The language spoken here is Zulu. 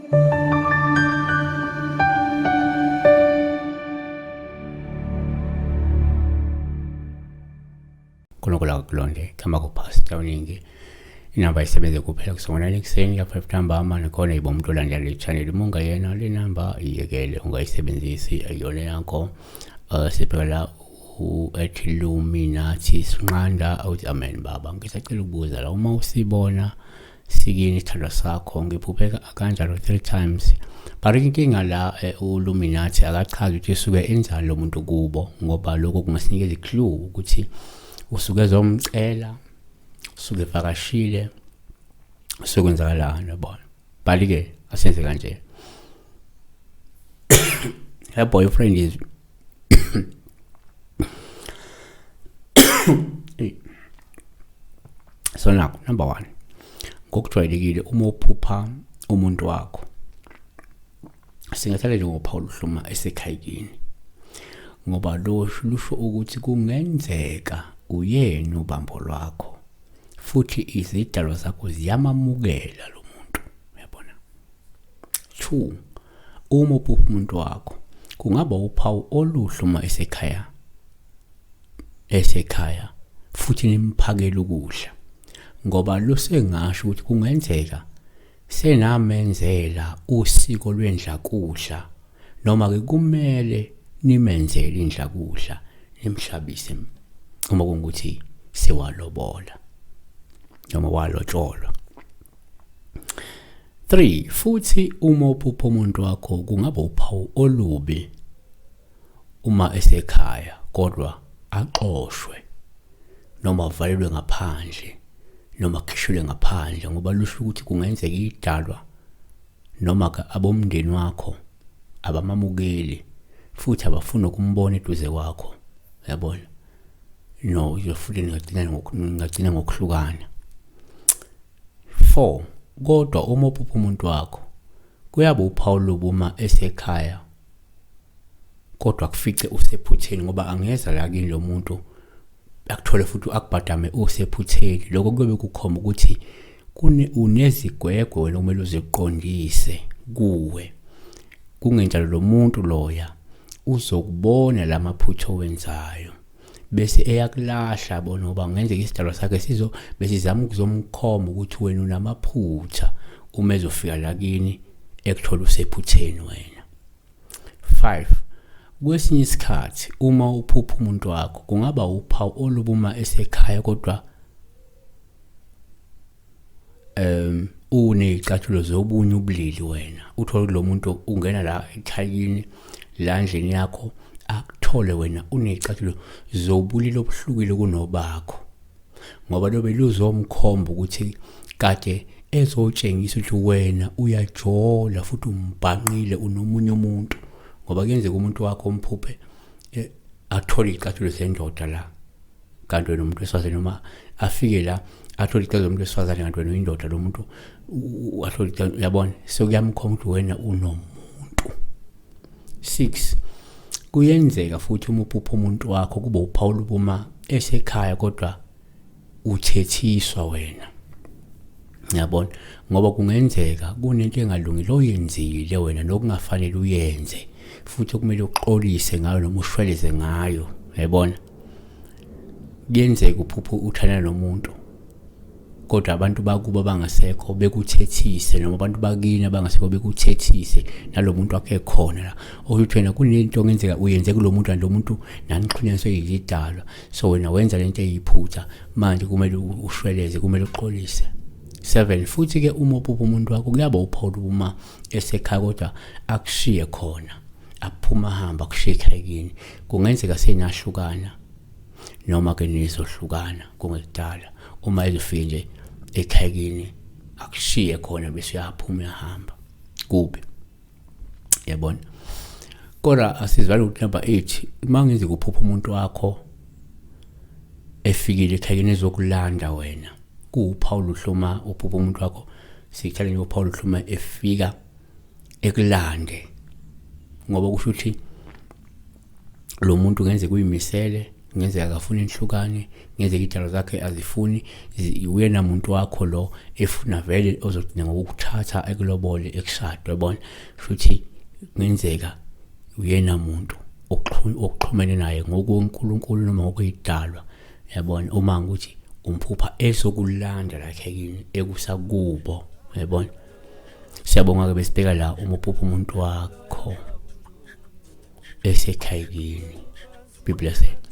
Unkulunkulu akukulonde khamba kupastor uningi inamba isebenze kuphela kusukela ekuseni ka-5 ntambama. Nakhona yibo umuntu olandela le channel, uma ungayena le namba iyekele, ungayisebenzisi, ayiyona yakho. Sibheka la u-Luminati Sinqanda uthi amen baba, ngisacela ukubuza la, uma usibona sikini isithandwa sakho, ngiphupheka kanjalo 3 times, but inkinga la, uLuminati akachazi ukuthi usuke enzani lo muntu kubo, ngoba lokho kungasinikeza i-clue ukuthi usuke ezomcela, usuke evakashile, usuke kwenzakalani, yabona. But-ke asenze kanje, her boyfriend is so nakho. Number 1, ngokujwayelekile uma uphupha umuntu wakho, singathatha njengophawu luhluma esekhayikini, ngoba lo lusho ukuthi kungenzeka uyena ubambo lwakho futhi izidalwa zakho ziyamamukela lo muntu, uyabona. 2, uma uphupha umuntu wakho, kungaba uphawu oluhle uma esekhaya futhi nimphakela ukudla, ngoba lusengasho ukuthi kungenzeka senamenzela usiko lwendlakudla, noma ke kumele nimenzele indlakudla, nimhlabise, uma kungukuthi sewalobola noma walotsholwa. 3, futhi uma uphupha umuntu wakho, kungaba uphawu olubi uma esekhaya kodwa axoshwe noma avalelwe ngaphandle noma akhishulwe ngaphandle, ngoba lusho ukuthi kungenzeka idalwa noma abomndeni wakho abamamukeli futhi abafuni ukumbona eduze kwakho, uyabona. No, futhi ningagcina ngokuhlukana. 4, kodwa uma uphupha umuntu wakho, kuyaba uphawu lobuma esekhaya kodwa kufice usephutheni, ngoba angeza la kini lo muntu akuthole futhi akubhadame usephutheni. Lokho kuyobe kukhomba ukuthi kune unezigwegwe wena okumele uziqondise kuwe, kungenjalo lo muntu loya uzokubona lamaphutha owenzayo bese eyakulahla bona, ngoba kungenzeka isidalwa sakhe sizo besizama ukuzomkhomba ukuthi wena unamaphutha, uma ezofika la kini ekuthola usephutheni wena. 5, kwesinye isikhathi uma uphupha umuntu wakho, kungaba uphawu olubuma esekhaya kodwa uney'cathulo zobunye ubulili wena, uthole lo muntu ungena la ekhayini la ndlini yakho, akuthole wena uney'cathulo zobulili obuhlukile kunobakho, ngoba lobe luzomkhomba ukuthi kade ezotshengisa ukuthi wena uyajola futhi umbhanqile, unomunye umuntu, ngoba kuyenzeka umuntu wakho umphuphe athole iy'cathulo zendoda la kanti wena umuntu wesifazane, noma afike la athole icala lomuntu wesifazane kanti wena uyindoda, lo muntu athole icala, uyabona, sekuyamkhomba ukuthi wena unomuntu. 6, kuyenzeka futhi uma uphupha umuntu wakho, kube uphawu lubuma esekhaya kodwa uthethiswa wena, uyabona, ngoba kungenzeka kunento engalungile oyenzile wena nokungafanele uyenze futhi okumele uxolise ngayo noma ushweleze ngayo, uyabona. Kuyenzeka uphupho uthandana nomuntu kodwa abantu bakubo abangasekho bekuthethise, noma abantu bakini abangasekho bekuthethise nalo muntu wakhe ekhona la, okuthi wena kunento ongenzeka uyenze kulo muntu, kanti lo muntu nanixhunyaniswe yizidalwa, so wena wenza lento eyiphutha, manje kumele ushweleze, kumele uxolise. 7, futhi ke uma uphupha umuntu wakho, kuyaba uphawu uma esekhaya kodwa akushiye khona, aphuma hamba akushiye ekhaya kini, kungenzeka senahlukana noma ke nizohlukana kungekudala, uma ezofika nje ekhaya kini akushiye khona bese uyaphuma uyahamba kubi, yabona. Kodwa asizwale ukuthi number 8, uma ngenzeka uphupha umuntu wakho efikile ekhayeni ezokulanda wena, kuwuphawu luhluma uphupha umuntu wakho, sithatha nje uphawu luhluma efika ekulande, ngoba kusho ukuthi lo muntu kungenzeka uyimisele, Kungenzeka akafuni inhlukane, kungenzeka idalo zakhe azifuni, uyena muntu wakho lo efuna vele ozogcina ngokukuthatha ekulobole ekushade, yabona. Futhi kungenzeka uyena muntu okuxhumene naye ngokuNkulunkulu noma ngokuyidalwa, yabona. Uma ukuthi umphupha ezokulanda la ekhekini ekusa kubo, yabona. Siyabonga ke, besibheka la uma uphupha umuntu wakho esekhayikini. Be blessed.